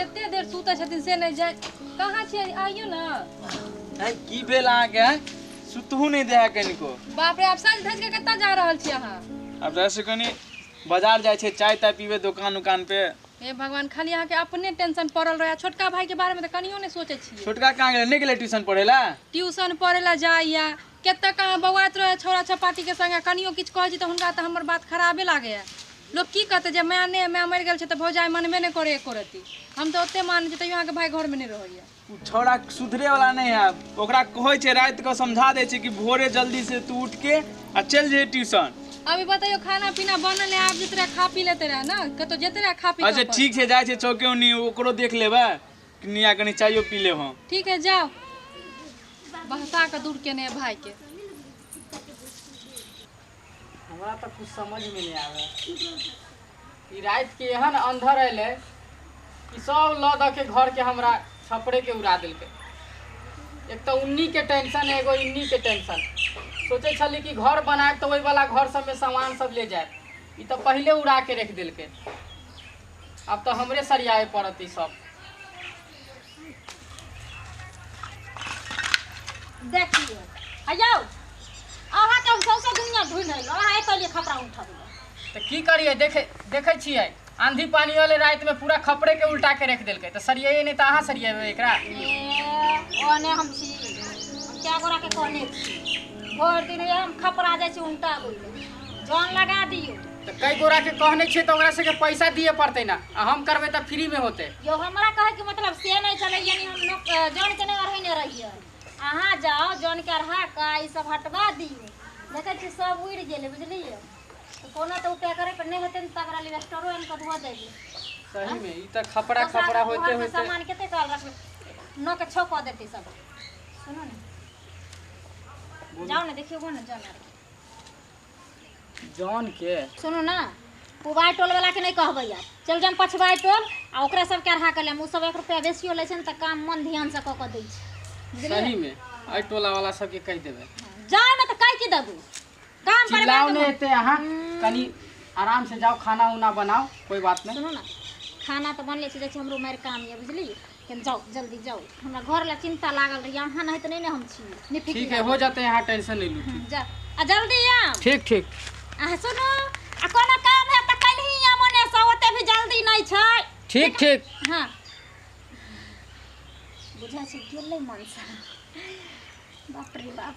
कते देर सुतै छथिन से नहि जाय। कहाँ छियै? आइयो ना। आइ की भेल अहाँके? सुतहु नहि दे है कनिको। बाप रे, आब सज धज के कतऽ जा रहल छी अहाँ? आब जाइ से कनि बाजार जाइ छै, चाय ताय पीबै दोकान उकान पे। हे भगवान, खाली अहाँके अपने टेंशन पड़ल रहै, छोटका भाई के बारे में तऽ कनियो नहि सोचै छियै। छोटका कहाँ गेलै? नहि गेलै ट्यूशन पढ़ै लए? ट्यूशन पढ़ै लए जाइया, कतऽ कहाँ बौआइत रहै छौड़ा छपाटी के संगे। कनियो किछु कहै छी तऽ हुनका तऽ हमर बात खराबे लागैया। लोक की कहतै जे माय नहि, माय मरि गेल छै तऽ भौजाइ मनबे नहि करै एको रत्ती। हम तऽ ओते मानै छी, तैयो अहाँके भाय घरमे नहि रहैया। ओ छौड़ा सुधरे वाला नहीं है। ओकरा कहै छै, राति कऽ समझा दै छै कि भोरे जल्दी से तू उठ के आ चलि जइहे ट्यूशन। अभी बतैयो, खाना पीना बनल है, आब जेते रहे खा पी लेते रहे ना, कतौ जेते रहे खा पी के। अच्छा ठीक छै, जाइ छै चौके ओनी, ओकरो देख लेबै निया, कनि चाइयो पी लेब हम। ठीक है, जाओ। बहसा के दूर केने है भाई के। हमरा तऽ कुछ समझमे नहि आबै। ई रातिके एहन अंधर अयलै कि सब लऽ दऽ के घरके हमरा छपरेके उड़ा देलकै। एक तऽ उन्नीके टेंशन, एगो इन्नीके टेंशन। सोचै छली कि घर बनायब तऽ ओहिवला घर सबमे सामान सब ले जायब, ई तऽ पहिले उड़ा के रखि देलकै। आब तऽ हमरे सरियाए पड़त ई सब। देखियौ अयौ, अहाँके हम सौंसे दुनिया ढूँढि अयलहुँ, अहाँ एतऽ एलियै खपरा उठबै लए। तऽ की करियै? देखे देखै छियै आंधी पानी वाले रातिमे पूरा खपड़े के उल्टा के रखि देलकै, तऽ सरियैयै नहि तऽ अहाँ सरियेबै एकरा? ए, ओने हम छी, हम कए गोराके कहने छी, भरि दिन हम खपरा जाइ छी उल्टाबै लए, जन लगा दियौ। तऽ कई गोरा के कहने छियै तऽ ओकरा सबके पैसा दिए पड़तै ना, आ हम करबै तऽ फ्री में होतै। यौ, हमरा कहैके मतलब से नहि छलै, यानी हम लोक जन के नहि अढ़ेने रहियै। अहाँ जाउ, जन के अढ़ा कऽ ई सब हटवा दियौ। देखै छियै सब उड़ि गेलै, बुझलियै? तऽ कोनो तऽ उपाय करै पर नहि हेतै ने, तकरा लिवेस्टरो आनि कऽ धो देबै। सही में ई तऽ खपड़ा खपड़ा होते घरके होते सामान कते काल रखबै, 9 के 6 कऽ देतै सब। सुनू ने, जाउ ने, देखियौ ने जन आरके। जौन के सुनू ने, पुबाइ टोल वाला के नहि कहबै आब, चल जाम पछबाइ टोल आ ओकरा सबके अढ़ा कऽ लेम। ओ सब 1 रुपया बेसियो लै छै ने तऽ काम मन ध्यान से कऽ कऽ दै छै, बुझलियै? सही में एहि टोला वाला सबके कहि देबै। जाउ ने तऽ कहि की देबै काम पर। चिल्लाओ नहीं एते, अहाँ कनी आराम से जाओ, खाना उना बनाओ, कोई बात नहीं। सुनू ने, खाना तऽ बनले छै, जाइ छी, हमरो मारि काम यऽ, बुझलियै? कनि जाउ, जल्दी जाउ, हमरा घर लए चिन्ता लागल रहैए। अहाँ नहि तऽ नहि ने हम छी निफिकिर। ठीक है, हो जाते हैं, यहाँ टेंशन नहीं लू। ठीक। जाउ आ जल्दी आउ। ठीक ठीक। अहाँ सुनू, आ कोनो काम है तऽ कन्ही आ मने से, ओते भी जल्दी नहि छै। ठीक ठीक। हाँ, बुझा छै गेलै मनसा। बाप रे बाप,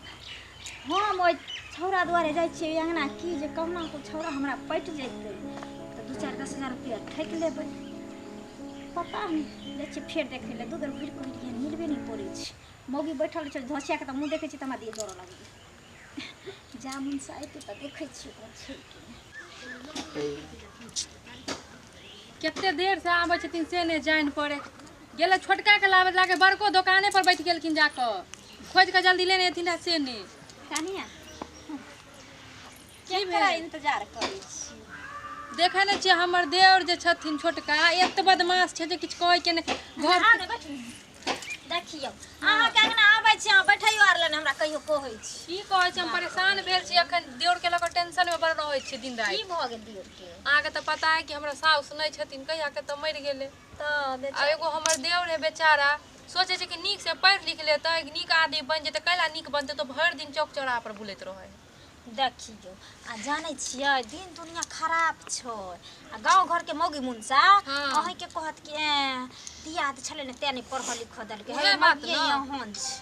हम ओहि छौड़ा दुआरे जाइ छियै ओहि अङ्गना की जे कहुना को छौड़ा हमरा पटि जेतै तऽ 2-4 10 हजार रुपया ठकि लेबै। पता नहि, जाइ छियै फेर देखै लए। 2 बेर घुरि कऽ एलियै, मिलबे नहि करै छै। मौगी बैठल छै धसिया के, तऽ मुँह देखै छियै तऽ हमरा देह जरऽ लगैए। जा मनसा एतै तऽ देखै छियै ओकरा छै कि नहि। कते देर से आबै छथिन से नहि जानि पड़े। गेलै छोटका के लाबे लागे, बड़को दोकाने पर बैठ गेलखिन जाकऽ। खोजि कऽ जल्दी लेने एथिन रहए से नहि। कनिया, की केकरा भेल? इंतजार करै छी? देखै नहि छियै, हमर देवर जे छथिन छोटका, एत बदमाश छै जे किछु कहै के नहि घर। आउ ने, बैठू ने। देखियौ, अहाँके अङ्गना आबै छी, अहाँ बैठैयो आर लए ने हमरा कहियो कहै छी। की कहै छी, हम परेशान भेल छी अखन देवर के लऽ कऽ, टेंशन मे बड़ रहै छी दिन की राति। भऽ गेल दियौरके? अहाँके तऽ पता है कि हमरा साउस नहि छथिन, कहिया के तऽ मरि गेलै। तऽ आ बेचारा एगो हमर देवर है बेचारा, सोचै छै कि नीक से पढ़ि लिख लेतै, नीक आदमी बनि जेतै। कैला नीक बनतै? तऽ भरि दिन चौक चौराहा पर बुलैत रहै है। देखियौ, आ जानै छियै, दिन दुनिया खराब छै आ गाँव घरके मौगी मुनसा अहीँके कहत कि एँ दियाद छलै ने तेँ नहि पढ़ऽ लिखऽ देलकै। उएह हे बात मौगिए ने। एहन छै।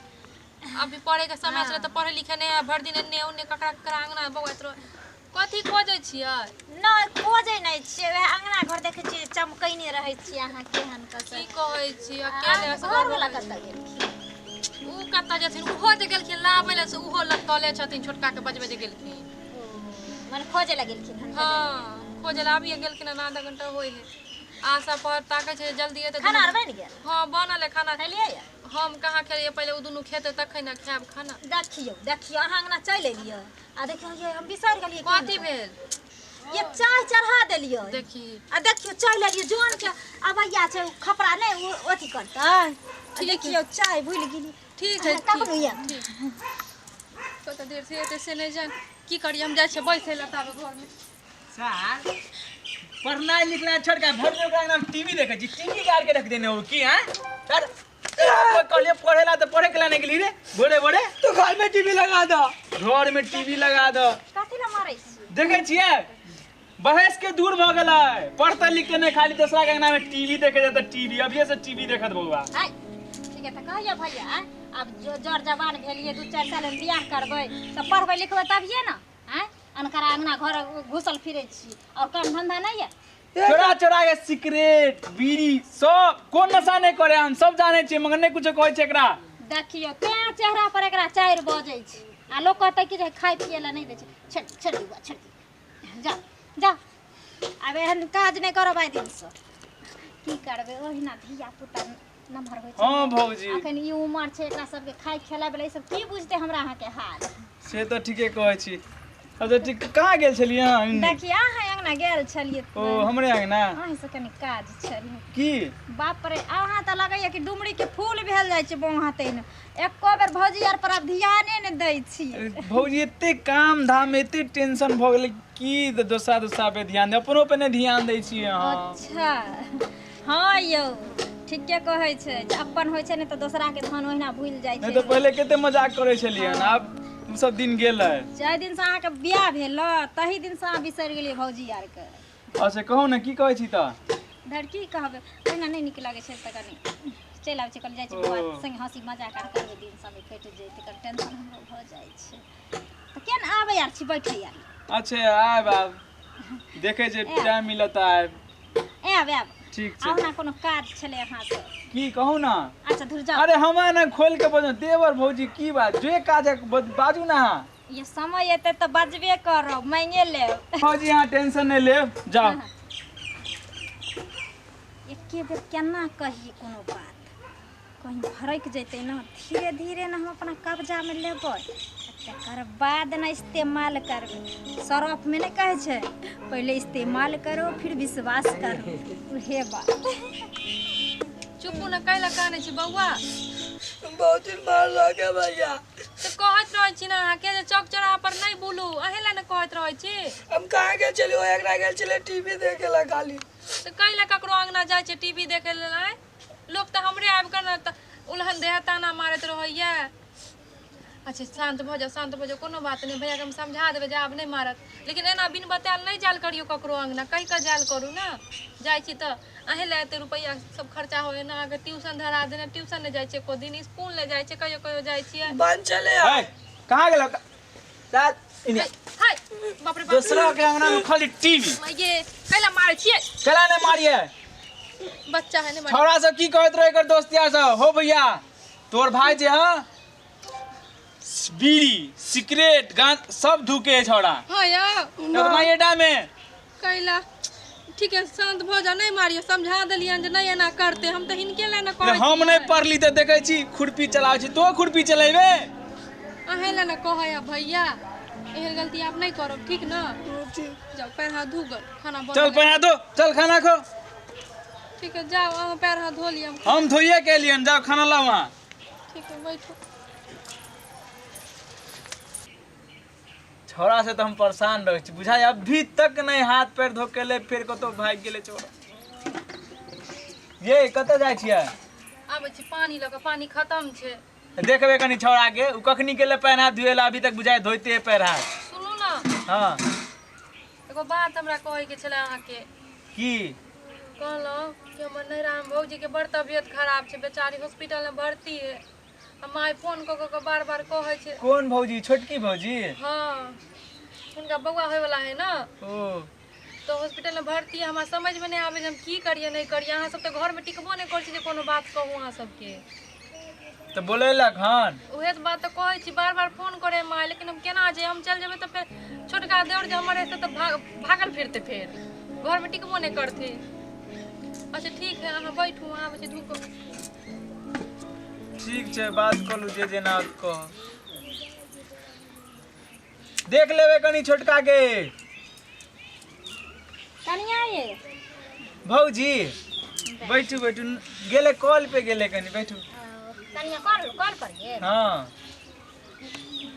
अभी पढ़े के समय छलै तऽ पढ़े लिखे नहि है, भरि दिन एन्ने ओन्ने ककरा ककरा अङ्गना बौआइत रहै। कथी खोजै छियै? नहि, खोजै नहि छियै, वएह अङ्गना घर देखै छियै, चमकैने रहै छियै अहाँ केहन की कसर। कहै छी, अकेले असगर घरवला रहै छी। कतऽ गेलखिन? उ कतऽ जेथिन, उहो जे गेलखिन लाबै लए से उहो लटकले छथिन, छोटका के बजबै जे गेलखिन। ओ, मने खोजै लए गेलखिन हन? हँ, खोजै लए आबिये गेलखिन हन, आधा घंटा होइ है। आशा पर ताकै छै जल्दी एतै। खाना आर बनि गेल? हँ, बनल है खाना। खेलियै यऽ? हम कहाँ खेलियै, पहिले ओ दुनू खेतै तखन ने खायब खाना। देखियौ देखियौ, अहाँ अङ्गना चलि एलियै आ देखियौ ये, हम बिसरि गेलियै। कथी भेल? ये चाय चढ़ा देलियै। देखी। आ देखियौ, चलि एलियै, जौन के अबैया छै, ओ खपरा नहि ओ अथी करतै। आ ठीक। देखियौ, चाय भूलि गेलियै। ठीक है। अहाँ कखनो ठीक आयब? ठीक। कतऽ देर से एतै से नहि जान। की करियै, हम जाइ छियै बैसै लए ताबे घरमे। सर। पढ़नाइ लिखनाइ छोड़ के भरि दिन ओकरा अंगना में टीवी देखै छी। टीवी गाड़ के रख देने हो की हैं? सर कहलिए पढ़े ला तो पढ़े के ला नहीं गेली रे भोरे भोरे। तो घर में टीवी लगा दो। घर में टीवी लगा दो। कथी ला मारै छी? देखै छियै बहस के दूर भ गेलै, पढ़ते लिखते नहीं, खाली दोसरा के अंगना में टीवी देखे जाता। टीवी अभिये से टीवी देखत बउआ। आय ठीक है तऽ कहियो भैया, आब जो जर जवान भेलियै 2-4 साल में बियाह करबै तऽ पढ़बै लिखबै तभिए ने। आँय अनकरा अंगना घर घुसल फिरै छी और काम धंधा नहीं है। चोरा चोरा के सिगरेट बीड़ी सब कोन नशा नहीं करे, हम सब जाने छियै मगर नहीं कुछो कहै छै एकरा। देखियो तें चेहरा पर एकरा 4 बजै छै आ लोक कहतै कि जे खाय पियै लए नहीं दै छै। छोड़ छोड़ बउआ छोड़, जा जा, आब एहन काज नहि करब आइ दिनसँ। की करबै ओहिना धिया पुता नमहर होइ छै। हाँ भौजी अखन ई उमर छै एकरा सबके खाय खेलाय वला, ई सब की बुझतै हमरा अहाँके हाल। से तऽ ठीके कहै छी। अच्छा ठीक, कहाँ गेल छलियै अहाँ? देखिए अहाँ अंगना गेल छलियै। ओ हमरे अंगना? अहीं से कनी काज छलै। की? बाप रे, अहाँ तऽ लगैया कि डुमरी के फूल भेल जाइ छै बौआ तैन, एको बेर भौजी आर पर आब ध्याने नहि दै छी। भौजी एते काम धाम एते टेंशन भऽ गेलै की दोसरा दोसरा पे ध्यान दे, अपनो पे नहि ध्यान दै छियै अहाँ। अच्छा हाँ यौ ठीके कहै छै जे अपन होइ छै ने तऽ दोसरा के धन ओहिना भूलि जाइ नहि छै। तऽ पहिले कते मजाक करै छलियै हन, आब ओ सब दिन गेलै। जाहि दिनसँ अहाँके बियाह भेल तही दिनसँ अहाँ बिसरि गेलियै भौजी आरके। अच्छा कहू ने की कहै छी तऽ? धर की कहबै, ओहिना नहि नीक लगै छै तऽ कनि चलि आबै छै, कहल जाइ छै बौआ संगे हँसी मजाक आर करबै, दिन समय कटि जेतै, कनि टेंशन हमरो भऽ जाइ छै। तऽ केना आबै आर छी बैठै आर? अच्छा आयब आब, देखै छै टाइम मिलत आयब। आयब आयब। ठीक छै। आउ ना, कोनो काज छलै अहाँसँ। की कहू ना? अच्छा धुर जाउ। अरे हमरा ने खोल के बजू देवर भौजी, की बात जे काज है बाजू ना अहाँ। ये समय एतै तऽ बजबे करब, मांगे लेब। भौजी अहाँ टेंशन नहि लेब, जाउ। एके बेर केना कही कोनो बात, कहीं भड़कि जेतै ने। धीरे धीरे ने हम अपना कब्जामे लेबै, तकर बाद ने इस्तेमाल करबै। सरफमे नहि कहै छै पहिले इस्तेमाल करो फिर विश्वास करो, उहे बात। चुपू ने, कैला कानै छी बौआ? भौजी मारलक भैया। तऽ कहैत रहै छी ने अहाँके जे चौक चौराहा पर नहि बुलू, अहीं लए ने कहैत रहै छी। हम कहाँ गेल छलियै? ओ एकरा गेल छलियै टीवी देखे ला खाली। तऽ कैला ककरो अंगना जाइ छै टीवी देखै लेल? आँय लोक तऽ हमरे आबि कऽ ने तऽ उलहन देह ताना मारैत रहैया। अच्छा शान्त भऽ जाउ, शान्त भऽ जाउ, कोनो बात नहि, भैयाके हम समझा देबै जे आब नहि मारत। लेकिन एना बिन बतायल नहि जायल करियौ ककरो अंगना, कहि कऽ जायल करू ने। जाइ छी तऽ अहीं लए एते रुपैआ सब खर्चा होइए ने, अहाँके ट्यूशन धरा देने, ट्यूशन नहि जाइ छियै एको दिन, इसकुल नहि जाइ छियै, कहियो कहियो जाइ छियै। बंद छलै। है कहाँ गेल? चल इने। हाय बाप रे बाप, दोसरा के अंगना में खाली टीवी। ये कैला मारै छियै? केला नहि मारिए, बच्चा है ने। छौड़ा सब की कहैत रहे एकर दोस्त यार सब? हो भैया तोर भाई जे हँ बीड़ी सिगरेट गान सब धुके है छौड़ा। हाँ यार एतना एडा में कैला। ठीक है शांत भऽ जा, नहि मारियो, समझा देलियनि जे नहि एना करते, हम तऽ हिनके लए ने कहै। हम नहि पढ़ली तऽ देखै छी खुरपी चलाबै छी, तो खुरपी चलेबे? अहें लए ने कहै है भैया, एहन गलती आब नहि करब, ठीक ने? जाउ पैर हाथ धो गल, खाना बना। चल पैर हाथ धो, चल खाना खो। ठीक है जाउ अहाँ पैर हाथ धो लिअ। हम धोइए के एलियन, जाओ खाना लाओ वहाँ। ठीक है बैठो। छौड़ा से तो हम परेशान रहै छी बुझाइ, अभी तक नहीं हाथ पैर धो के ले, फिर कतौ भागि गेलै छौड़ा। ये कतऽ जाइ छियै? आबै छी पानी लऽ कऽ, पानी खतम छै। देखबै कनी छौड़ा के, उ कखनी गेलै पैर हाथ धोए ला, अभी तक बुझाइ धोइते है पैर हाथ। सुनू ने। हाँ। एगो बात हमरा कहैके छलै अहाँके। की? कहलहुँ कि हमर नैहरामे भौजीके बड़ तबियत खराब छै, बेचारी हॉस्पिटलमे भर्ती है, आ my phone कऽ कऽ के बार बार कहै छै। कोन भौजी, छोटकी भौजी? हाँ, हुनका बौआ होइवला है ने। ओ तऽ हॉस्पिटलमे भर्ती है। हमरा समझमे नहि आबै जे हम की करियै नहि करियै, अहाँ सब तऽ घरमे टिकबो नहि करै छी जे कोनो बात कहू अहाँ सबके। तऽ बोलेलक हन? उहे तऽ बात तऽ कहै छी, बार बार फोन करे माय, लेकिन हम केना जे हम चलि जेबै तऽ फेर छोटका देवर जे हमर हेतै तऽ भागल फिरतै, फेर घरमे टिकबो नहि करतै। अच्छा ठीक है अहाँ बैठू, आबै छी धूप। ठीक छै बात करू जे जेना कह, देख लेबै कनी छोटका के। कनिया ये भौजी बैठू बैठू, गेलै कल पे गेलै, कनी बैठू। कनिया कॉल कॉल पर गेल? हाँ।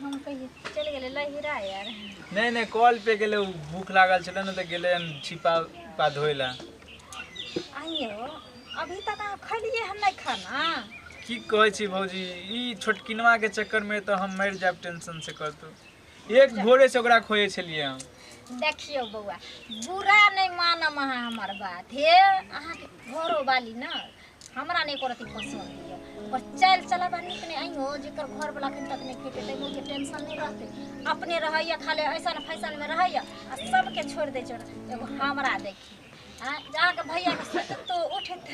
हम कहिए चलि गेलै लहिरा यार। नहि नहि, कल पे गेलै, ओ भूख लागल छलै ने तऽ गेलै हन छिपा पा धोइ ला। आइयो अभी तक अहाँ खैलिए हन नहि खाना? की कहै छी भौजी, ई छोटकिनवा के चक्कर में तऽ हम मरि जायब टेंशन से। करतौ एक भोरे से ओकरा खोजे छलियै हम। देखियौ बौआ, बुरा नहि मानम अहाँ हमर बात। हे, अहाँके घरो वाली ने हमरा नहि एको रत्ती पसन्द यऽ। ओकर चालि चलाबा नीक नहि। आइयो जेकर घरवला एखन तक नहि खेतै ताहिमे ओहिके टेंशन नहि रहतै? अपने रहैए खाली ऐसन फैशनमे रहैए आ सबके छोड़ि दै छै। एगो हमरा देखी आँय, अहाँके भैयाके सुतितो उठित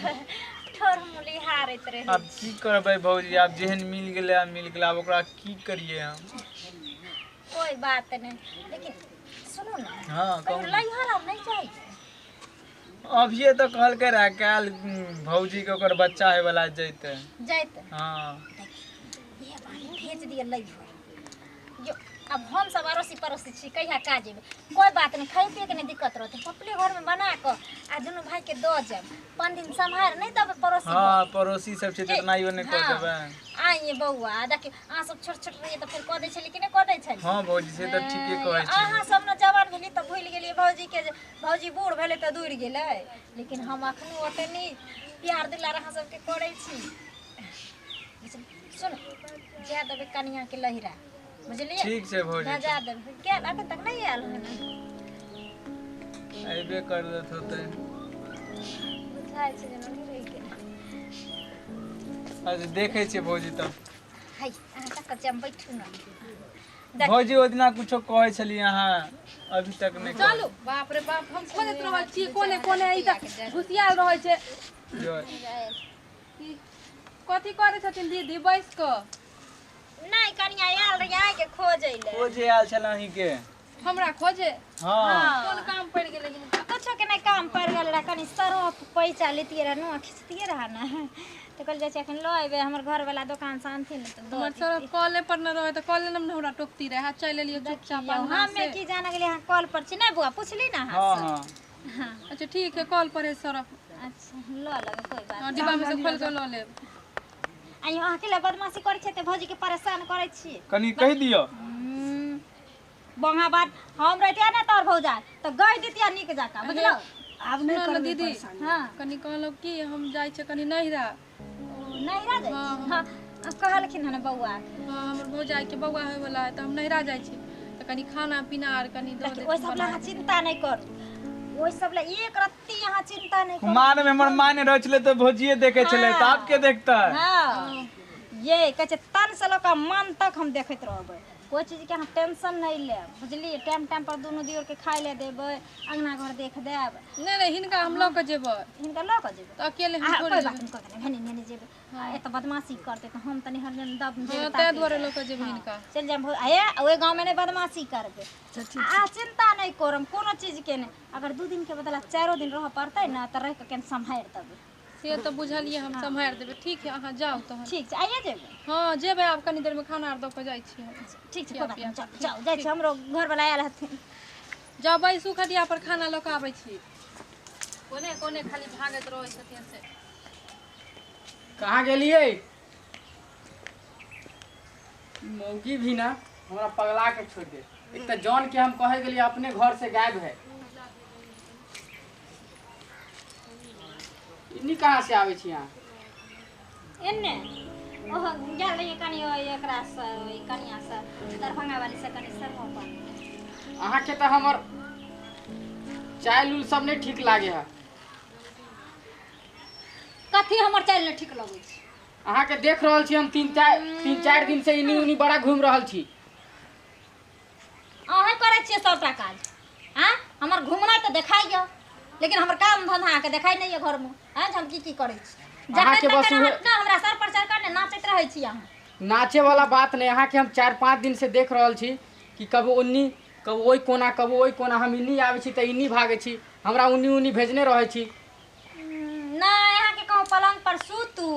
ठोर मुँह लिहारैत रहै। आब की करबै भौजी, आब जेहन मिल गेलै आब मिल गेलै, आब ओकरा की करियै हम? कोइ बात नहि, लेकिन सुनू ने। हँ, कहियो कहू। लैहर आर नहि जाइ? अभिये तऽ कहलकै रहे काल्हि भौजी के ओकर बच्चा होय वाला जैते। जाइते? हँ। देखी, इहे बारी भेज दिअ लैहर जो। अब हम सब अड़ोसी पड़ोसी छी, कहिया काज एबै? कोइ बात नहि, खाइ पियैके नहि दिक्कत रहतै। अपने घरमे बना कऽ आ दुनू भाइके दऽ जायब। 5 दिन सम्हारि नहि देबै पड़ोसी? हँ, पड़ोसी सब छै तऽ इतना इहो नहि कऽ हँ। देबै। आइए बौआ, देखियौ, अहाँ सब छोट छोट रहियै तऽ फेर कऽ दै छलियै कि नहि कऽ दै छलियै? हँ भौजी, से तऽ ठीके कहै छी। अहाँ सब ने जवान भेलियै तऽ भूलि गेलियै भौजीके, जे भौजी बूढ़ भेलै तऽ दूर गेलै, लेकिन हम अखनो ओते नीक प्यार दुलार अहाँ सबके करै छी। सुन, जा देबै कनियाके लहिरा, बुझलियै? ठीक छै भौजी। भेजा देबै। गेल, अखन तक नहि आयल हन। अयबे कर देत होतै। बुझाइ छै जेना रहि गेल। अच्छा, देखै छियै भौजी तब। है, अहाँ तक जाम, बैठू ने, देख। भौजी, ओहि दिना कुछो कहै छलियै अहाँ, अभी तक नहि चलू। बाप रे बाप, हम खोजैत रहै छी कोने कोने, ई तऽ घुसियाल रहै छै। कहलियै। की कथी करै छथिन दीदी बैस कऽ? नहि कनिया, आयल रहियै अहाँके खोजै लए। खोजे आयल छल अहींके। हमरा खोजे? हँ। कोन काम पड़ि गेलै हिनका? कुछो के नहि काम पड़ि गेल रहै, कनि सरफ पैसा लेतियै रहए, नुआ खिचतियै रहए ने, तऽ कहल जाइ छै एखन लऽ अयबै, हमर घरवला दोकानसँ आनथिन ने तऽ दऽ हमर सरफ कले पर न रहै तऽ कले ने हमरा टोकती रहै, चलि एलियै चुपचाप दितियै। अंगना हमे से। की जाने गेलियै अहाँ कल पर छी। नहि बौआ, पुछली ने हँ। अहाँ? हँ। अच्छा ठीक है, कल पर है सरफ। अच्छा, लऽ लेबै, कोइ बात हँ, डिब्बा में से खोलि कऽ लऽ लेब। आइयो अहाँ अकेला बदमाशी करै छियै तऽ भौजीके परेशान करै छियै। कनि कहि दियौ। बंगा बात, हम रहितियै ने तोहर भौजाइ तऽ गहि दितियै नीक जकाँ, बुझलौ? आब नहि सुनऽ ने करबै दीदी। परेशानी। हँ। कनि कहलहुँ कि हम जाइ छियै कनि नैहरा। नैहरा जाइ छी? हँ, कहलखिन हन बौआ। हँ, हमर भौजाइके बौआ होयवला है तऽ हम नैहरा जाइ छी, तऽ कनि खाना पीना आर कनि दऽ देखियौ, ओहि देथिन सब लए बना। अहाँ चिन्ता नहि करू, ओहि सब लए एक रत्ती अहाँ चिन्ता नहि करू। कुमार में हमर माँ नहि रहै छलै तऽ भौजिये देखै छलै, तऽ आब के देखतै? हँ, ये कहै छै तन से लऽ कऽ मन तक हम देखैत रहबै। कोइ चीजके अहाँ टेंशन नहि लेब, बुझलियै? टाइम टाइम पर दुनू दियोरके खाय लए देबै, अङ्गना घर देख देब। नहि नहि, हिनका हम लऽ कऽ जेबै। हिनका लऽ कऽ जेबै? तऽ अकेले हम आ थोड़े कोइ जेबै। बात नहि, कोइ बात नहि, भने नेने जेबै। आ एतऽ बदमाशी करतै तऽ हम तनी हरदम दब हँ, ताहि दुआरे लऽ कऽ जेबै हिनका। चलि जायब। हे, ओहि गाँवमे नहि बदमाशी करबै, आ चिन्ता नहि करब कोनो चीजके नहि। अगर 2 दिनके बदला 4 दिन रहऽ पड़तै ने तऽ रहि कऽ कनि सम्हारि देबै। से तऽ बुझलियै, हम सम्हारि देबै। ठीक है, अहाँ जाउ तहन। ठीक छै, आइए जेबै? हँ, जेबै। आब कनि देरमे खाना आर दऽ कऽ जाइ छी हम। ठीक छै, कोइ बात नहि, जाउ जाउ। जाइ छी, हमरो घरवला आयल हथिन। जाउ, बैसू खटिया पर, खाना लऽ कऽ आबै छी। कोने कोने खाली भागैत रहै छथिन से। कहाँ गेलियै? मौगी भी ना हमरा पगला के छोड़ दे। एक तऽ जॉन के हम कहे गेलियै, अपने घर से गायब है। इन्नी कहाँ से आबै छी अहाँ? एन्ने ओहो गेल रहियै कनि ओहि एकरासँ, ओहि कनियाँसँ, दरभंगा वाली से कनि सरहो पानी। अहाँके तऽ हमर चालि उल सब नहि ठीक लागे है। कथी हमर चालि नहि ठीक लगै छै? अहाँके देख रहल छी हम 3-4 दिन से इन्नी उन्नी बड़ा घूमि रहल छी। अहेँ करै छियै सभटा काज। आँय, हमर घुमनाइ तऽ देखाइए, लेकिन हमर काम धंधा अहाँके देखाइ नहि यऽ घरमे। आँय, जे हम की की करै छी अहाँके जखन बस तखन। उहे- अहाँ ने हमरा सर पर चढ़ि कऽ ने नाचैत रहै छी अहाँ। नाचे वाला बात नहि, अहाँके हम 4-5 दिन से देख रहल छी कि कबो ओन्नी, कबो ओहि कोना, कबो ओहि कोना। हम इन्नी आबै छी तऽ इन्नी भागै छी, हमरा उन्नी उन्नी भेजने रहै छी। नहि, अहाँके कहूँ पलङ्ग पर सुतू,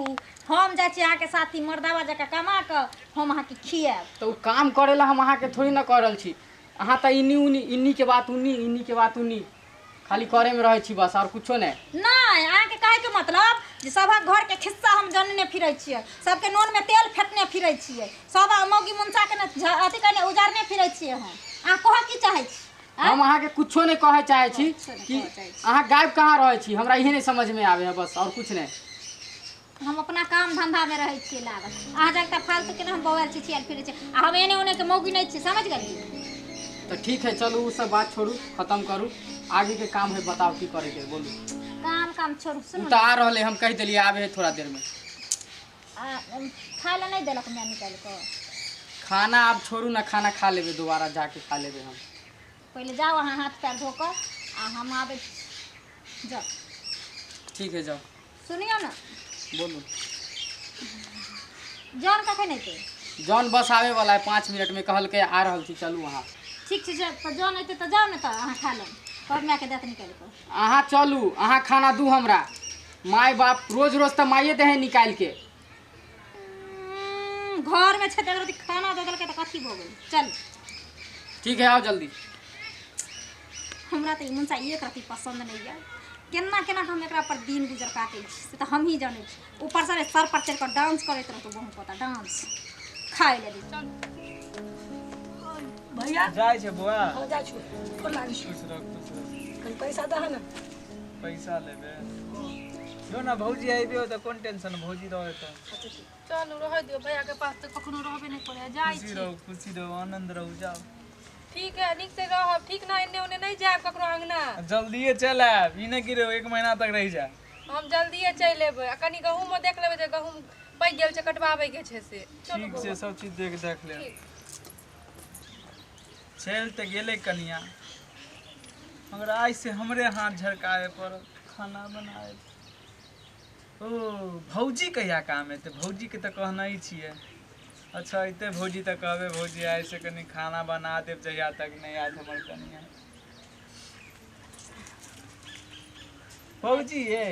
हम जाइ छी अहाँके साथी मर्दावा जकाँ कमा कऽ हम अहाँके खियाएब। तऽ ओ काम करै लए हम अहाँके थोड़ी ना कऽ रहल छी। अहाँ तऽ इन्नी उन्नी, इन्नीके बात उन्नी, इन्नीके बात उन्नी, खाली करैमे रहै छी बस, आओर कुछो नहि। नहि, अहाँके कहैके मतलब जे सभक घरके खिस्सा हम जनने फिरै छियै, सबके नोनमे तेल फेटने फिरै छियै, सब मौगी मुनसाके ने अथी कने उजाड़ने फिरै छियै हम। अहाँ कहऽ की चाहै छी? हम अहाँके कुछो नहि कहै चाहै छी कुछो नहि कि कहऽ चाहै छी। अहाँ गायब कहाँ रहै छी, हमरा इहे नहि समझमे आबै है, बस आओर कुछ नहि। हम अपना काम धंधामे रहै छियै लागल। अहाँ जाके फालतू के हम बौआल छिछियाल फिरै छी, आ हम एने ओने के मौगी नहि छी, समझ गेलियै? तऽ ठीक है, चलू ओ सब बात छोड़ू, खत्म करू, आगे के काम है, बताउ की करैके है, बोलू। काम काम छोड़ू, ओ सुनू। तऽ आ रहलै, हम कहि देलियै आबै है थोड़ा देरमे। आ, खाय लए नहि देलक माय निकालि कऽ? खाना आब छोड़ू ने, खाना खा लेबै, दोबारा जाके खा लेबै हम। पहिले जाउ अहाँ हाथ पैर धो कऽ, आ हम आबै छी, जाउ। ठीक है, जाउ। सुनियौ ने। बोलू। जन कखन अयतै? जॉन बस आबै वाला है 5 मिनटमे, कहलकै आ रहल छी, चलू अहाँ। ठीक छै, तऽ जन अयतै तऽ जाउ ने, तऽ अहाँ खा लेब, कहब मायके देत निकालि कऽ। अहाँ चलू, अहाँ खाना दू हमरा। माय बाप रोज रोज तऽ माइए दे है निकालि के। घरमे छै तऽ खाना दऽ देलकै तऽ कथी भऽ गेल? चल। ठीक है, आओ जल्दी। हमरा तऽ ई मुनसा एक रत्ती पसन्द नहि यऽ। केना केना हम एकरा पर दिन गुजर काटै छी से तऽ हमही जानै छी। ऊपरसँ सर पर चढ़ि कऽ डांस करैत रहतौ, बहु पोता डांस खाय लए। चल। भैया। जाइ छै बौआ। हाँ, जाइ छी, गोर लागै छी। खुश रह, खुश रह। कनि पैसा दह ने। पैसा लेबे? जो ना, भौजी आइबे तऽ कोन टेंशन, भौजी रहे तऽ। चलू, रहऽ दियौ भैयाके पास, तऽ कखनो रहबे नहि करै, जाइ खुशी छी। रहू, खुशी रहू, आनंद रहू, जाउ। ठीक है, नीक से रहब, ठीक ना? एन्ने ओन्ने नहि जायब ककरो अङ्गना। जल्दिए चल आयब, ई नहि कि रहो एक महीना तक रहि जा। हम जल्दिए चलि एबै, आ कनि गहूँमो देख लेबै जे गहूँम पाकि गेल छै, कटबाबैके छै से। चलू। ठीक छै। बौआ। सब चीज देख देख लेब। ठीक। चलि तऽ गेलै कनिया, मगर आइ से हमरे हाथ झरकाबे पड़त खाना बनाबे। ओ भौजी कहिया काम एतै? भौजीके तऽ कहना ही छियै। अच्छा, अयतै भौजी तऽ कहबै, भौजी आइ से कनि खाना बना देब जहिया तक नहि आयत हमर कनिया। भौजी ये,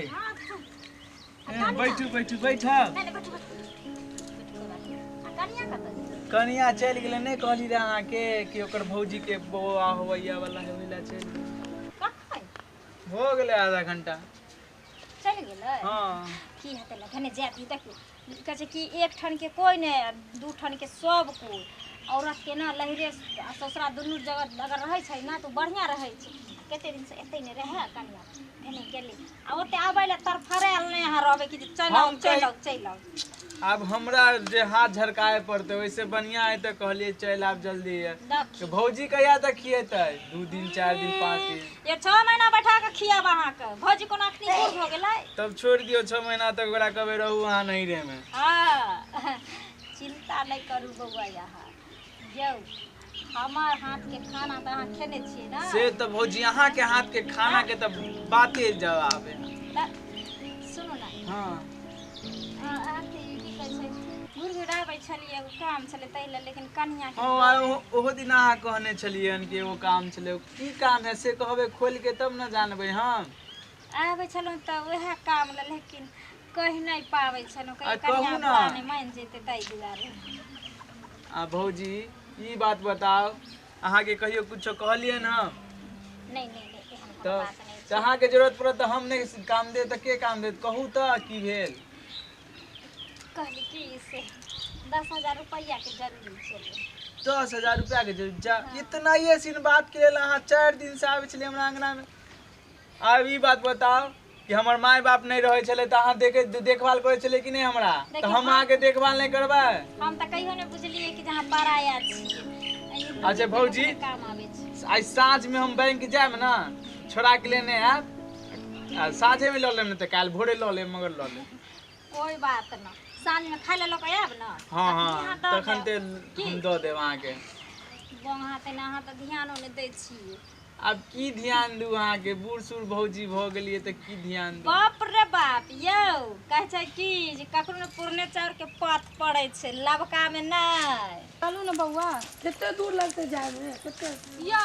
बैठू बैठू, बैठब। नहि नहि, बैठू बैठू बैठू, कोइ बात नहि। आ कनिया कतऽ गेलै? कनिया चलि गेलै। नहि कहली रहए अहाँके कि ओकर भौजीके बौआ होवैया वाला है, ओहि लए चलि गेलै। कखन? भऽ गेलै आधा घंटा। चलि गेलै? हँ। की हेतै, लखने जाय दियौ। देखियौ, कहै छै कि एक ठनके कोइ नहि आ दू ठनके सब कोइ। औरत के ने लहिरे आ ससुरा दुनू जगह अगर रहै छै ने तऽ ओ बढ़िआँ रहै छै। कते दिनसँ एतै नहि रहै कनिया, भेने गेलै, आ ओते आबै लए तड़फड़ायल नहि अहाँ रहबै कि जे चलि आउ। हम चलि आउ, चलि आउ। आब हमरा जे हाथ झरकाए पड़तै, ओहिसे बढ़िआँ है तऽ कहलियै चलि आब जल्दी है। देखी। भौजी कहिया तक खियेतै? 2 दिन, 4 दिन, 5 दिन? ये 6 महीना बैठा कऽ खियाब अहाँके। भौजी कोनो अखनी बूढ़ भऽ गेलै? तब छोड़ि दियौ, 6 महीना तक ओकरा कहबै रहू अहाँ नैहरेमे। हँ, चिन्ता नहि करू बौआ। अहाँ यौ हमर हाथके खाना तऽ अहाँ खेने छियै ने? से तऽ भौजी, अहाँके हाथके खानाके तऽ बाते जवाब है। तऽ सुनू ने। हँ। अथी की कहै छै, घुरघुराबै छलियै, एगो काम छलै ताहि लए, लेकिन कनियाके हँ, आ ओहो दिन अहाँ कहने छलियै कि एगो काम छलै। की काम है से कहबै खोलि के तब ने जानबै हम। आबै छलहुँ तऽ उएह काम लए, लेकिन कहि नहि पाबै छलहुँ। आ कहियो कनिया कहू ने। बुरा नहि मानि जेतै, ताहि दुआरे। आ भौजी, ई बात बताउ, अहाँके कहियो कुछो कहलियै हम? नहि नहि नहि, एहन कोनो तऽ बात नहि तऽ छै। अहाँके जरूरत पड़त तऽ हम नहि काम देब तऽ के काम देत? कहू तऽ की भेल? कहली कि से 10,000 रुपैआके जरूरी छलै। 10,000 रुपैआके जरूरत? जा, इतना ही सीन बात के लेल अहाँ 4 दिन से आबै छलियै हमरा अंगनामे। आब ई बात बताउ कि हमर माय बाप नहि रहै छलै तऽ अहाँ देखे देखभाल करै छलै कि नहि हमरा? तऽ देखियौ, हम अहाँके देखभाल नहि करबै? हम तऽ कहियो नहि बुझलियै कि जे अहाँ पराया छियै। ई दू अच्छा, दिन भौजी। के काम आबै छै। आइ साँझमे हम बैंक जायब ने, छोड़ा के लेने आयब, आ साँझेमे लऽ लेब, नहि तऽ काल्हि भोरे लऽ लेब, मगर लऽ लेब। कोइ बात न, साँझमे खाय लए लऽ कऽ आयब ने। हँ। तखनी हँ। अहाँ दऽ तखन देब। तऽ की हम दऽ देब अहाँके। अहाँ तऽ अहाँ तऽ ध्यानो नहि दै छियै। आब की ध्यान दू अहाँके? बूढ़ सूढ़ भौजी भऽ गेलियै तऽ की ध्यान दू? बाप रे बाप यौ, कहै छै कि जे ककरो ने पुरने चाउरके पात पड़ै छै, लबकामे नहि। चलू ने बौआ। कते दूर लगतै जायमे, कते? यौ,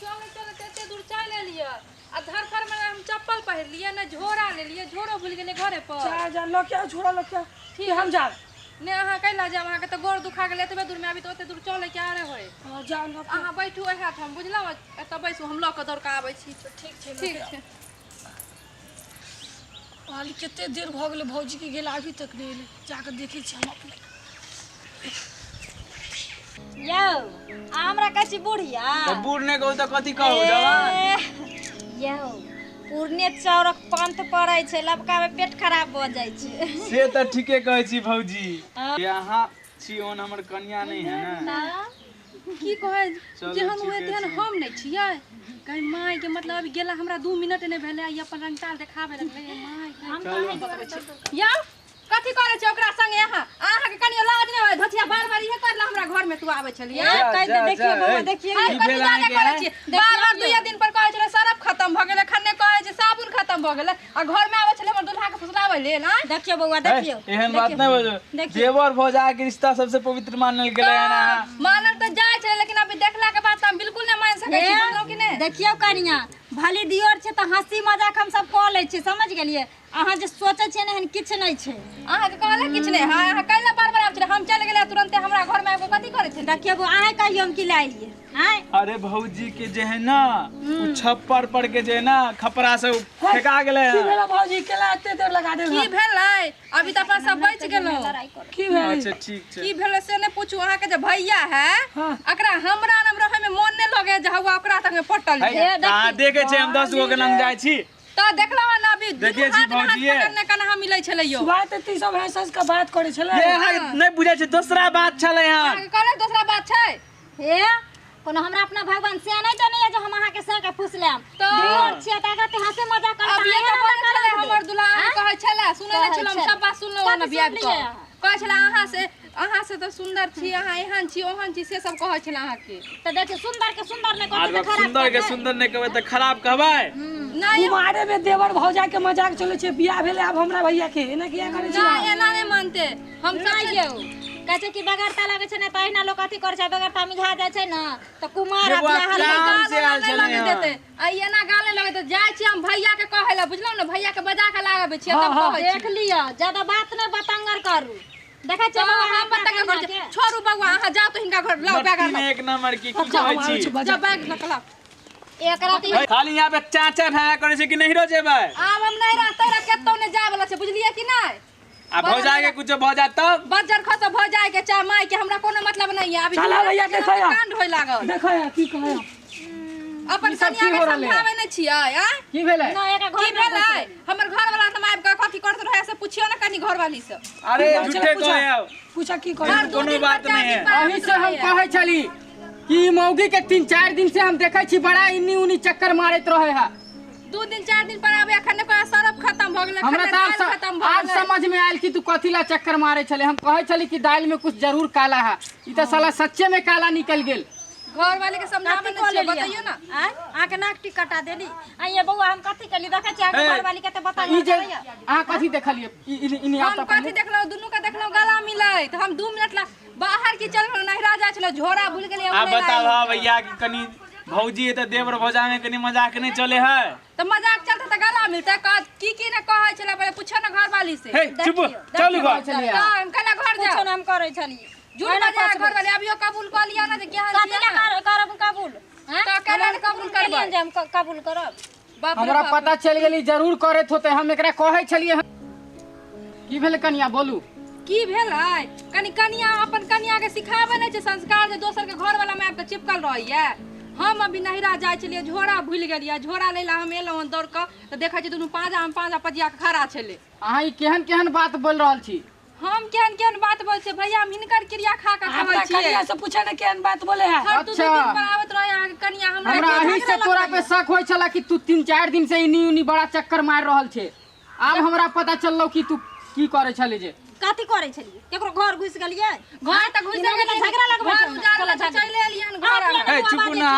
चलै चलै एते दूर चलि एलियै आ धरफड़मे ने हम चप्पल पहिरलियै ने झोरा लेलियै, झोरो भूलि गेलियै घरे पर। जा जा, लऽ के आउ, झोरा लऽ के आउ। ठीक, हम जायब। ने, अहाँ कैला जायब? अहाँके तऽ गोड़ दुखा गेलै। एतबे दूरमे आबी तऽ ओते दूर चलै के आरे होय? हँ, जाउ लऽ के। अहाँ बैठू ओएह ठाम, बुझलहुँ? एतऽ बैसू, हम लऽ कऽ दौड़ कऽ आबै छी। ठीक छै, लऽ ठीक के आउ। छै। कहली कते देर भऽ गेलै भौजीके गेल, अभी तक नहि एलै। जाकऽ देखै छी हम अपने। यौ आ हमरा कहै छी बुढ़िया? तऽ बूढ़ नहि कहू तऽ कथी कहू, जवान? ए, यौ पूर्णे चाउरक पंत पड़ै छै, लबका में पेट खराब भऽ जाइ छै। से तऽ ठीके कहै छी भौजी। अहाँ छी ओहन हमर कनिया नहि है ने। की कहै चलू, जेहन हुए ठीके तेहन छै। हम नहि छियै। कहीं माय के मतलब अभी गेला हमरा 2 मिनट नहि भेलै, ई अपन रंगताल देखाबे लगलै माय के। हम तऽ अहीं दुआरे तऽ यौ कथी करै छै ओकरा संगे अहाँ? अहाँके कनियो लाज नहि होय? धोतिया बार बार इहे करला हमरा घर में तू आबै छलियै। ए, कहि दे, जा, देखियौ जा, बौआ, ए। देखियौ। आइ की कथी भेल जादे अहाँके, करै आँय? छियै? बार बार दुइये दिन पर कहै छलै सरफ खतम भऽ गेलै, खन्ने कहै छै साबुन खतम भऽ गेलै, आ घर में आबै छलै हमर दुल्हा के फुसलाबै लेल। आँय देखियौ बौआ, देखियौ। एहन बात नहि बजू। देखियौ। देवर भौजा के रिश्ता सबसे पवित्र मानल गेलै हन। अहाँ मानल तऽ जाइ छै, लेकिन अभी देखला के बाद तऽ हम बिल्कुल नहि मानि सकै छी, बुझलहुँ कि नहि? देखियौ कनिया, भले दियोर छै तऽ हंसी मजाक हम सब कऽ लै छियै, समझ गेलियै? अहाँ जे सोचै छियै ने एहन किछु नहि छै। अहाँके कहले किछु नहि है? अहाँ कैला बार बार आबै छलै? हम चलि गेलै तुरन्ते हमरा घर में आबि कऽ कथी करै छलै? देखियौ बौआ, अहाँ कहियौ हम की लए एलियै? आँय अरे भौजी के जे है ना उ छप्पर पर के जे है ना खपरा से उ फेका गेलै की हन। भेला भौजी, केला एते देर लगा देल? की भेलै? अभी तऽ अपन सब बचि गेलहुँ। लड़ाई करू। की भेल? अच्छा ठीक छै। की भेलै से नहि पूछू। अहाँके जे भैया है हाँ। एकरा हमरा नाम रहै में मोन नहि लगे जे हौआ ओकरा तक में पटल है, ये। अहाँ देखे छै हम 10 गो के लंग जाइ छी। तऽ देखलहुँ हन अभी दुनू देखै छी हाथ में हाथ भौजिये। पकड़ने कना हम मिलै छलै यौ। सुबह तऽ ती सब हंस हंस के बात करै छलै। ये अहाँ नहि बुझै छै, दोसरा बात छलै हन। अहाँके कहले दोसरा बात छै। हे, कोनो हमरा अपना भगवान से नहि देने यऽ जे हम अहाँके संग फुस लेम। तऽ दियोर छियै तऽ अगर हंसी मजाक करब अभी तऽ तऽ अहाँ बोलै हमरा छलै करब। हमर दुल्हा अहाँ कहै छलै, सुनै नहि कहै छलहुँ हम छलै। सब बात सुनलहुँ हन कथी अभी आबि कऽ। सुनलियै अहाँ? कहै छलै अहाँ से तऽ सुन्दर छी, अहाँ एहन छी ओहन छी, से सब कहै छलै अहाँके। तऽ देखियौ, सुन्दर के सुन्दर नहि आर कहतै तऽ खराब सुंदर के कहतै। सुंदर नहि कहबै तऽ खराब कहबै? नहि। कुमारे में देवर भौजा के मजाक चलै छै। बियाह भेलै आब हमरा भैया के, एना किया करै छी? नहि, एना नहि मानते हम सब। नहि यौ, कहै छै कि बेगरता लगै छै ने तऽ अहिना लोक अथी करै छै, बेगरता मिझा जाइ छै ने तऽ कुमार आ ये बौआ, बियाहल काम गाल से आयल नहि छलै लगे हन। देतै आ ई एना गाल नहि लगे देतै। जाइ छी हम भैया के कहै लए, बुझलहुँ ने? भैया के बजा के लाबे छियै तब कहै छी। देख लिअ, ज्यादा बात नहि बतंगर करू। देखै छियै तऽ बौआ, हम हमरा बतंगर करै कनिया छी? के। छोड़ू बौआ, अहाँ जाउ तऽ हिनका घर लाउ, बैग तीन लाउ। एक नंबर की की अच्छा कहै हम आबै छी? छी जा बजा। बैग लऽ कऽ लाउ। एकरा तऽ खाली यहाँ पे चाचा भैया करै छै कि नहिरो जेबै? आब हम नहि रहतै रह, कतौ नहि जाय वाला छै, बुझलियै कि नहि? आ भौजा के कुछो भऽ जात तब? बज्जर खस भऽ जाय के चाहे माय के, हमरा कोनो मतलब नहीं है अभी। चला भैया, देखो यार। कांड होय लागल। देखो यार, की कहै? अपन ई सब कनिया की के हो रहलै? समझाबै नहि छियै आँय? की भेलै? नहि, एकरा की घर में भेलै? हमर घर वाला तऽ आबि कऽ कथी करैत रहै से पुछियौ ने कनी घरवाली से। अरे झूठे कहै आब। पूछा की कहै? हर दू कोनो दिन बात पर, चारि नहि दिन है। पर अहीं आबैत से हम रहैए। कहै छली कि ई मौगी के 3-4 दिन से हम देखै छी बड़ा इन्नी उन्नी चक्कर मारैत रहे है। 2 दिन 4 दिन पर आबे, एखन कोई सरफ खत्म भऽ गेलै, हमरा एखन तऽ आब दालि खत्म भऽ आब गेलै। समझ में आयल कि तू कथी ला चक्कर मारे छले। हम कहै छली कि दालि में कुछ जरूर काला है, ई तऽ साला सच्चे में काला निकल गेल। घर वाले के समझाबै कथी नहि कऽ छियै? लेलियै? बतैयौ ने। आँय, अहाँके नाक टिक कटा देली? आइये बौआ, हम कथी केली? देखै छियै अहाँके हे। घरवाली कते बता ई जे अहाँ कथी देखलियै? ई हम आब तऽ कथी पहिले देखलहुँ? दुनू के देखलहुँ गला मिलैत। हम 2 मिनट ला बाहर की चल गेलहुँ, नहिरा जाइ छलहुँ, झोरा भूल गेलियै। आब बताउ हाँ भैया कि कनी भौजी है तऽ देवर भौजा में कनी मजाक नहि चले है? तऽ मजाक चलते तऽ गला मिलतै? की की ने कहै छलै, पहिले पूछो ने घरवाली से। हे चुप, चलू घर। छलियै। तऽ हम कहला घर कुछो जाउ। ने हम करै छलियै। झूठ बजा घरवाली अभियो कबूल कऽ लिअ ने जे केहन कथी छियै ला अहाँ। करब कबूल? आँय? तऽ केना ने कबूल करबै? केलियनि जे हम कबूल करब? बाप रे हमरा बाप। पता चलि गेली, जरूर करैत होते। हम एकरा कहै छलियै। की भेलै कनिया, बोलू। की भेलै? कनि कनिया अपन कनिया के सिखाबै नहि छै संस्कार जे दोसर के घर वाला में आबि कऽ चिपकल रहैया? हम अभी नहिरा जाइ छलियै, झोरा भूलि गेलियै। झोरा लै लए हम एलहुँ हन दौड़ कऽ तऽ देखै छी दुनू पाँजा हम पाँजा पजिया कऽ खड़ा छलै। अहाँ ई केहन केहन बात बोल रहल छी? हम केहन केहन बात बोल छियै भैया? हम हिनकर क्रिया खा कऽ कहै अपना छियै। कनिया से पूछे ने, केहन बात बोले है। हर दू दू अच्छा। दिन पर आबैत रहै अहाँके कनिया हमरा। हमरा के अही से झगड़ा तोरा पे लगैया। शक होइ छला कि तू 3-4 दिन से इन्नी उन्नी बड़ा चक्कर मारि रहल छे। आब हमरा पता चललो कि तू की करै छली जे। कथी करै छलियै? केकरो घर घुसि गेलियै? घर तऽ घुसि इना गेलियै, झगड़ा लगबै घर छै ने। उजाड़ चलो लए तऽ झगड़ा। चलि एलियैन घर अहाँ अहाँ। हे चुप ना।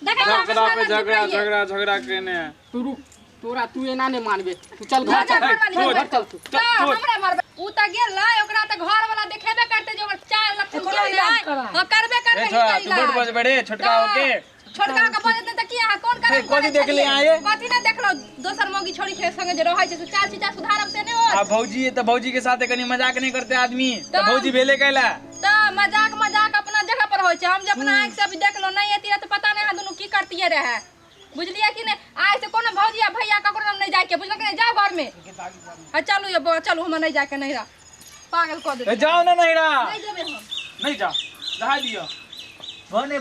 देखै छियै। झगड़ा पे झगड़ा, झगड़ा झगड़ा केने है। तू रुक, तोरा तू एना नहि मानबे। तू चल घर जा चल, घरवाली घर घर। चल तू। तऽ हमरा मारबै? उ तऽ गेलै, ओकरा तऽ घर वाला देखेबे करतै जे ओकर चार लक्षण ओकरो केहन इलाज है। करा। हँ, करबे करबै ए छोड़ा, हिनकर तू बड इलाज। बजबै रे छोटका तऽ होके। छोटका के बजतै तऽ की अहाँ कोन हे, करम कथी करै देखली छलियै? अहाँ ये? कथी नहि देखलहुँ? दोसर मौगी छोड़ी के संगे जे रहै छै से चाल चीचा सुधारब से नहि होत। आ भौजी है तऽ भौजी के साथे कनी मजाक नहि करते आदमी तऽ तऽ- भौजी भेले कैला? तऽ मजाक मजाक अपना जगह पर होइ छै। हम जे अपना आँखि से अभी देखलहुँ, नहि एती तऽ पता नहि अहाँ दुनू की करतियै रहए, बुझलियै कि नहि? आइ से कोनो भौजी आ भैया ककरो लग नहि जाइके, बुझलक नहि? जाउ घरमे आ चलू ये बौआ, चलू। हमरा नहि जाइके नहिरा, पागल कऽ ए देतै। जाओ ना नहिरा। नहि जेबै हम। नहीं जाओ, रहा दियो। बने।